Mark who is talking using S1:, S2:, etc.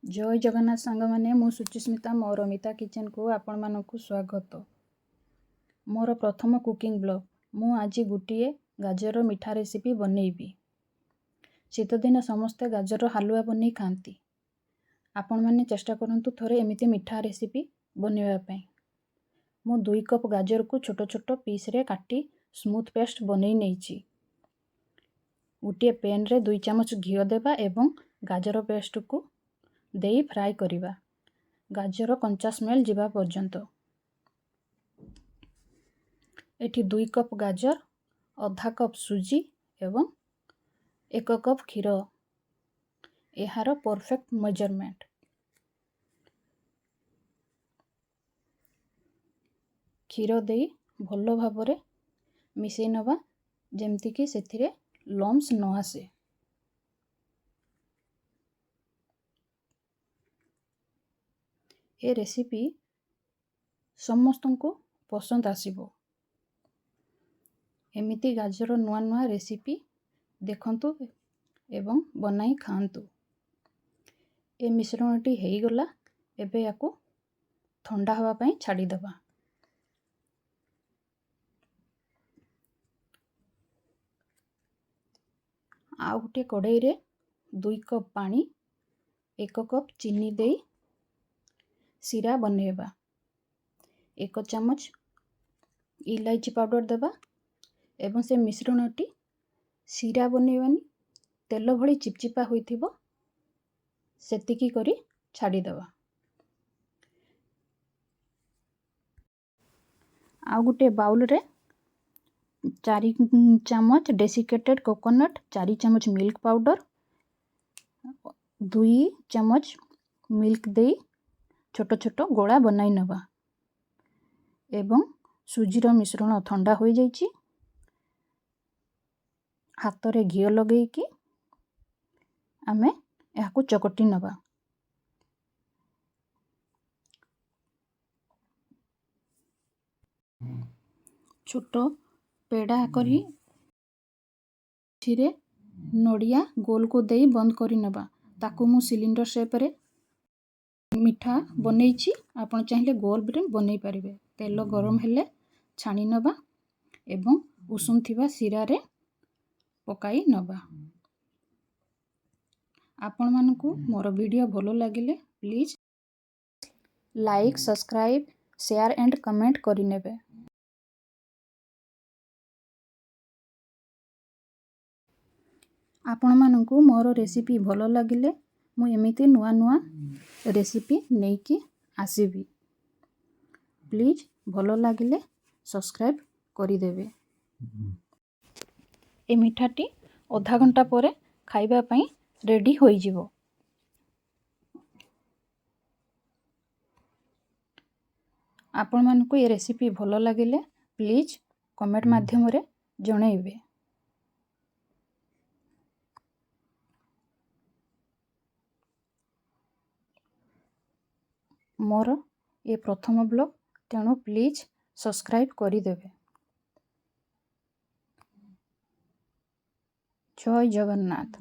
S1: ଜୟ ଜଗନ୍ନାଥ ସାଙ୍ଗମାନେ, ମୁଁ ସୁଚିସ୍ମିତା, ମୋର ମିତା କିଚେନ୍କୁ ଆପଣମାନଙ୍କୁ ସ୍ୱାଗତ। ମୋର ପ୍ରଥମ କୁକିଂ ବ୍ଲଗ୍। ମୁଁ ଆଜି ଗୋଟିଏ ଗାଜରର ମିଠା ରେସିପି ବନେଇବି। ଶୀତଦିନେ ସମସ୍ତେ ଗାଜରର ହାଲୁଆ ବନେଇ ଖାଆନ୍ତି। ଆପଣମାନେ ଚେଷ୍ଟା କରନ୍ତୁ ଥରେ ଏମିତି ମିଠା ରେସିପି ବନେଇବା ପାଇଁ। ମୁଁ 2 କପ୍ ଗାଜରକୁ ଛୋଟ ଛୋଟ ପିସ୍ରେ କାଟି ସ୍ମୁଥ୍ ପେଷ୍ଟ ବନେଇ ନେଇଛି। ଗୋଟିଏ ପ୍ୟାନ୍ରେ 2 ଚାମଚ ଘିଅ ଦେବା ଏବଂ ଗାଜର ପେଷ୍ଟକୁ ଦେଇ ଫ୍ରାଏ କରିବା, ଗାଜର କଞ୍ଚା ସ୍ମେଲ୍ ଯିବା ପର୍ଯ୍ୟନ୍ତ। ଏଠି 2 କପ୍ ଗାଜର, ଅଧା କପ୍ ସୁଜି ଏବଂ 1 କପ୍ କ୍ଷୀର ଏହାର ପରଫେକ୍ଟ ମେଜରମେଣ୍ଟ। କ୍ଷୀର ଦେଇ ଭଲ ଭାବରେ ମିଶାଇ ନେବା, ଯେମିତିକି ସେଥିରେ ଲମ୍ସ ନ ଆସେ। ଏ ରେସିପି ସମସ୍ତଙ୍କୁ ପସନ୍ଦ ଆସିବ। ଏମିତି ଗାଜର ନୂଆ ନୂଆ ରେସିପି ଦେଖନ୍ତୁ ଏବଂ ବନାଇ ଖାଆନ୍ତୁ। ଏ ମିଶ୍ରଣଟି ହେଇଗଲା। ଏବେ ୟାକୁ ଥଣ୍ଡା ହେବା ପାଇଁ ଛାଡ଼ିଦେବା। ଆଉ ଗୋଟିଏ କଢ଼େଇରେ 2 କପ୍ ପାଣି, 1 କପ୍ ଚିନି ଦେଇ ଶିରା ବନେଇବା। 1 ଚାମଚ ଇଲାଇଚି ପାଉଡ଼ର ଦେବା ଏବଂ ସେ ମିଶ୍ରଣଟି ଶିରା ବନେଇବାନି, ତେଲ ଭଳି ଚିପଚିପା ହୋଇଥିବ ସେତିକି କରି ଛାଡ଼ିଦେବା। ଆଉ ଗୋଟିଏ ବାଉଲରେ 4 ଚାମଚ ଡେସିକେଟେଡ଼ କୋକୋନଟ୍, 4 ଚାମଚ ମିଲ୍କ ପାଉଡ଼ର, 2 ଚାମଚ ମିଲ୍କ ଦେଇ ଛୋଟ ଛୋଟ ଗୋଳା ବନାଇ ନେବା। ଏବଂ ସୁଜିର ମିଶ୍ରଣ ଥଣ୍ଡା ହୋଇଯାଇଛି। ହାତରେ ଘିଅ ଲଗେଇକି ଆମେ ଏହାକୁ ଚକଟି ନେବା। ଛୋଟ ପେଡ଼ା କରି ଏଥିରେ ନଡ଼ିଆ ଗୋଲକୁ ଦେଇ ବନ୍ଦ କରିନେବା। ତାକୁ ମୁଁ ସିଲିଣ୍ଡର ସେପ୍ରେ ମିଠା ବନେଇଛି। ଆପଣ ଚାହିଁଲେ ଗୋଲ ବି ବନେଇ ପାରିବେ। ତେଲ ଗରମ ହେଲେ ଛାଣି ନେବା ଏବଂ ଉଷୁମ ଥିବା ଶିରାରେ ପକାଇ ନେବା। ଆପଣମାନଙ୍କୁ ମୋର ଭିଡ଼ିଓ ଭଲ ଲାଗିଲେ please like, subscribe, share and comment କରିନେବେ। ଆପଣମାନଙ୍କୁ ମୋର ରେସିପି ଭଲ ଲାଗିଲେ ମୁଁ ଏମିତି ନୂଆ ନୂଆ ରେସିପି ନେଇକି ଆସିବି। ପ୍ଲିଜ୍ ଭଲ ଲାଗିଲେ ସବସ୍କ୍ରାଇବ୍ କରିଦେବେ। ଏ ମିଠାଟି ଅଧା ଘଣ୍ଟା ପରେ ଖାଇବା ପାଇଁ ରେଡ଼ି ହୋଇଯିବ। ଆପଣମାନଙ୍କୁ ଏ ରେସିପି ଭଲ ଲାଗିଲେ ପ୍ଲିଜ୍ କମେଣ୍ଟ ମାଧ୍ୟମରେ ଜଣାଇବେ। ମୋର ଏ ପ୍ରଥମ ବ୍ଲଗ୍, ତେଣୁ ପ୍ଲିଜ୍ ସବସ୍କ୍ରାଇବ୍ କରିଦେବେ। ଜୟ ଜଗନ୍ନାଥ।